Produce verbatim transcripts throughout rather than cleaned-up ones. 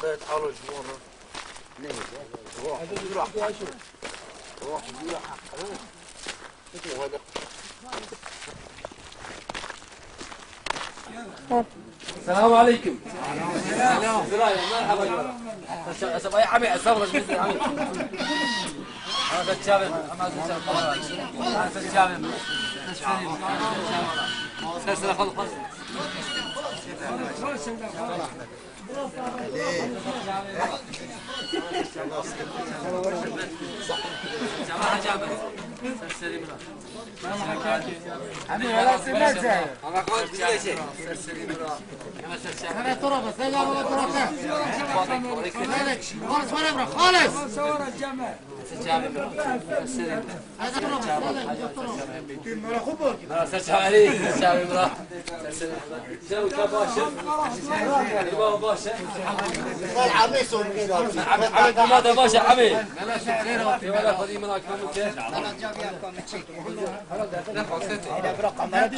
Alo, ji wan re. Neyse. Ruh, ruh. Ruh, ruh. السلام عليكم. السلام. مرحبا. السلام عليكم. السلام عليكم. Ser çavê, ser çavê min re. Ser serê. Çaw, çaw baş e. Çaw baş e. Emî, emî, dûma de baş e, emî. Eyvallah, Xwedî min akram ke.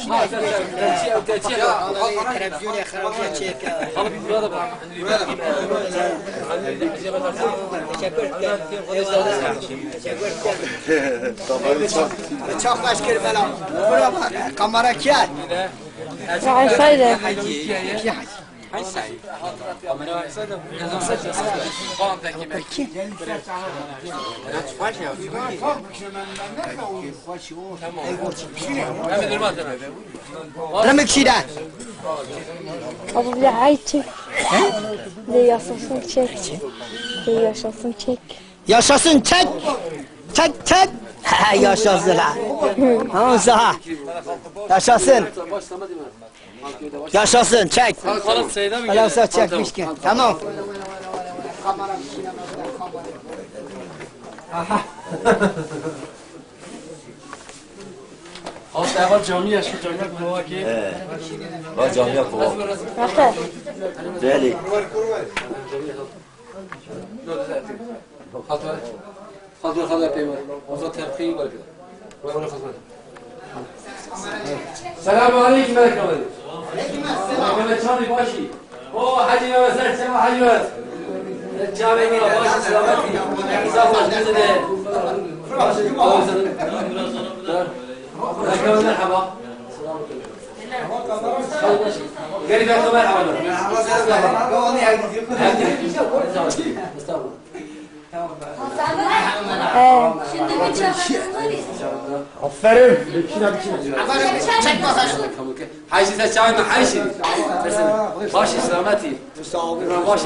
Ha, ser, ser, terçi, ew terçi. Televizyonê xerabiya çêke. Xalık burada bırak. Çax baş kir bela. Bura bak, kamera kiye? Ayşe de. Ayşe. Remik şîre. Abi bir de ay çek. Bir de yaşasın çek. Bir de yaşasın çek. Yaşasın çek. Çek çek. Yaşasın ha. Hamza. Yaşasın. Yaşasın çek. Helal olsun, çekmiş ki. Tamam. Aha. Aslında camiye, şu camiye Kovakê. He. Va camiye Kovak. Belê. Xatır, xatır peyver. Oza terqî berkir. Ve onu xatır. Selamun aleyküm, merhaba. Mehmet Çanî başî. O, Hacı Mehmet, ser çava Hacı Mehmet. Ser çava Mehmet, başî, selametî. Sağ ol, bizi de. Merhaba. Gel, gel, merhaba. Estağfurullah. Aferin. Hacı, sen çağırma, Hacı. Baş, selametî. Baş.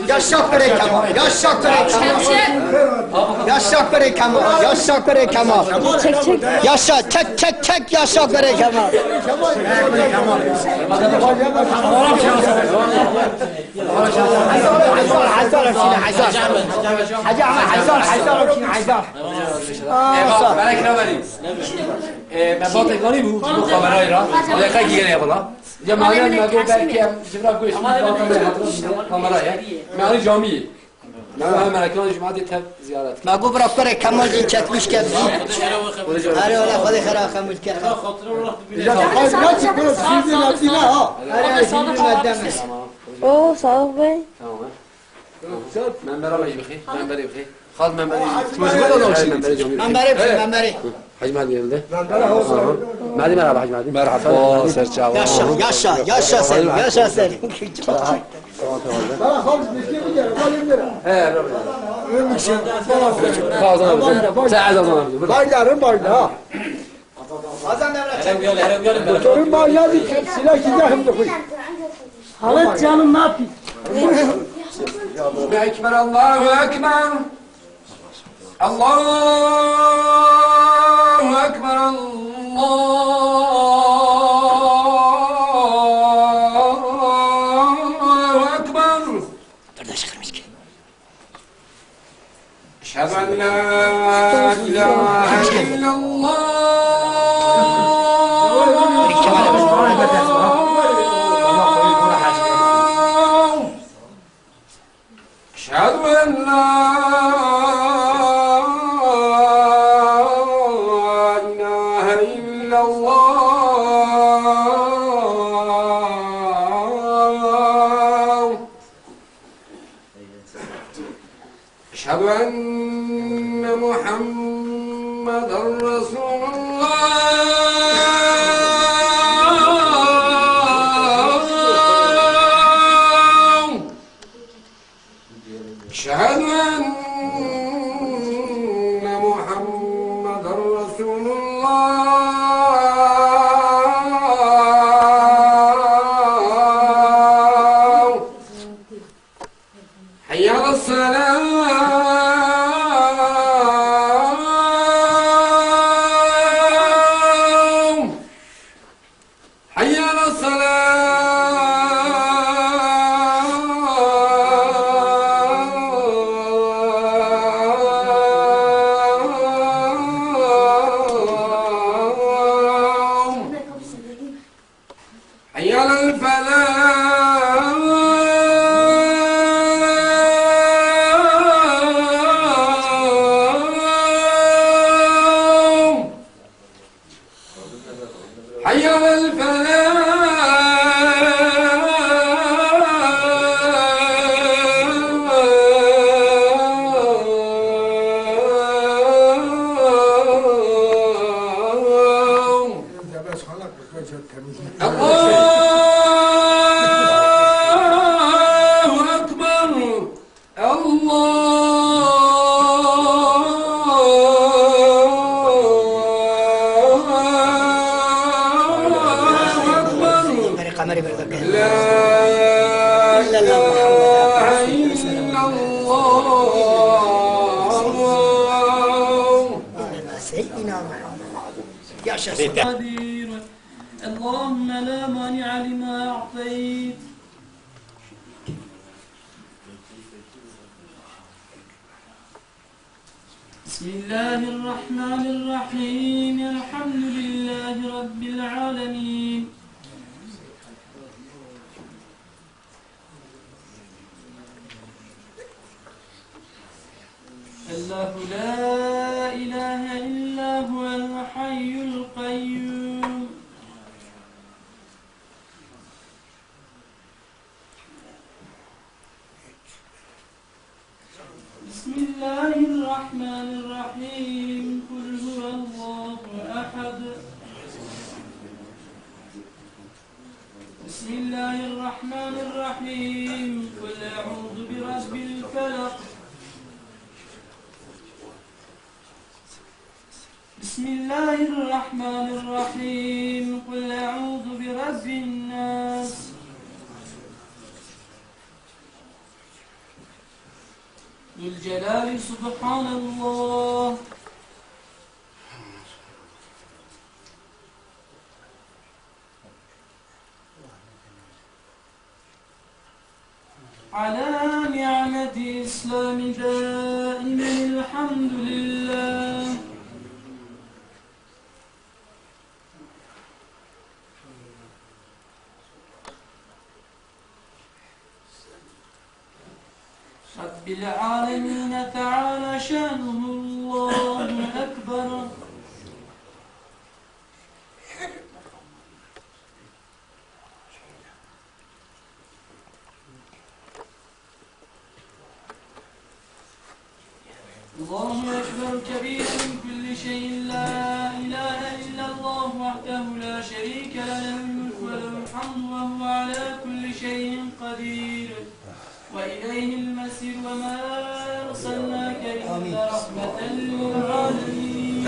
Yaşa Kurê Kemal, yaşa Kurê Kemal. Yaşa Kurê Kemal, yaşa Kurê Kemal. Çek, çek. Yaşa, çek, çek, çek, yaşa Kurê Kemal. Hezar, hezar, hezar, hezar. Hacı Ahmet, hezar, hezar, hezar. Eyvallah, belek ne vereyim? Ee, me batek varî bu, bu kamerayı ra. Alaka giyene yapala. Ya Meryem, me go belki em jivra goş, kamerayı. Meryem camiyi. Meryem, Meryem, cumadi tev ziyaret. Me go bira kurê Kemal jî çekmiş ke. Are ola, Xwedê xera Kemal ke. Ya, ya, çık, böyle şimdi ya, ya, ha. Are, şimdi madem. Tamam. Oo, sağ ol bey. Tamam, ha. Membera me jî bixê, memberê bixê. Xal memberê jî. Mecbur da memberê jî. Memberê bixê, memberê. Hacı Mehdi geldi. Mehdi merhaba Hacı Mehdi. Merhaba, ser çava. Yaşa, yaşa, yaşa sen, yaşa sen. He, Rabbi. Kazan abi. Sen Azan abi. Baydarım baydağı. Erem gel, Erem gel. Motorun var ya, bir silah gidahım da koy. Halit canım ne yapayım? Allahu Ekber, Allahu Ekber. Allahu Ekber, Allahu Ekber. Dur da çıkarmış ki. أشهد أن لا إله إلا الله. أشهد أن لا إله إلا الله. أشهد أن محمدا رسول الله. أشهد أن محمدا رسول الله. حي على الصلاة. حي على الصلاة. حي على الفلاح. حي على الفلاح. الله أكبر. الله أكبر. لا إله إلا الله. سيدنا محمد. يا شيخ. قدير. اللهم لا مانع لما أعطيت. بسم الله الرحمن الرحيم. الحمد لله رب العالمين. الله لا إله إلا هو الحي القيوم. بسم الله الرحمن الرحيم. قل هو الله أحد. بسم الله الرحمن الرحيم. قل أعوذ برب الفلق. بسم الله الرحمن الرحيم. قل أعوذ برب الناس. ذو الجلال سبحان الله. على نعمة الإسلام دائما الحمد لله. رب العالمين تعالى شأنه، الله أكبر. الله أكبر كبيرا من كل شيء، لا إله إلا الله وحده لا شريك له، له الملك وله الحمد وهو على كل شيء قدير. وإليه المصير، وما أرسلناك إلا رحمة للعالمين.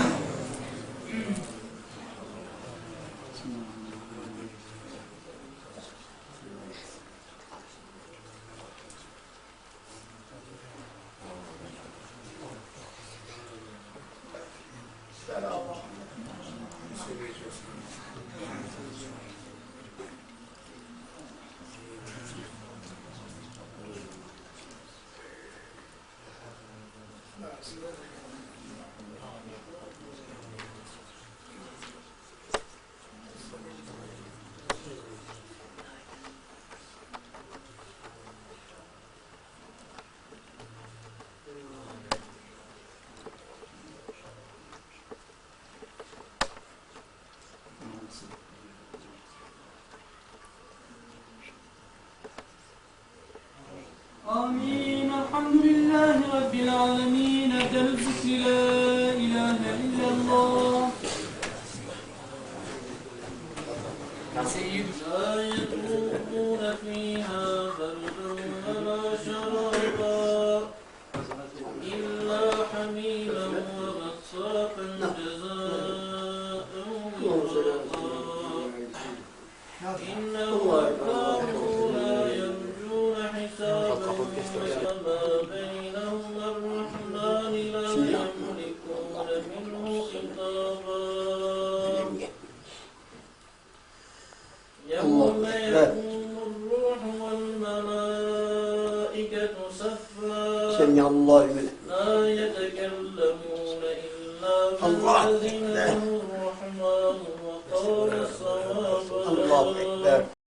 آمين. الحمد الحمد لله رب العالمين. أفضل الذكر لا إله إلا الله. لا يذوقون فيها بردا ولا شرابا إلا حميما وغساقا جزاء وفاقا. إنهم كانوا لا يرجون حسابا وما بينهما الرحمن لا يملكون منه خطابا. يوم يقوم الروح والملائكة صفا. سمع الله لمن لا يتكلمون إلا من الله أذن له الرحمن وقال صوابا. الله أكبر.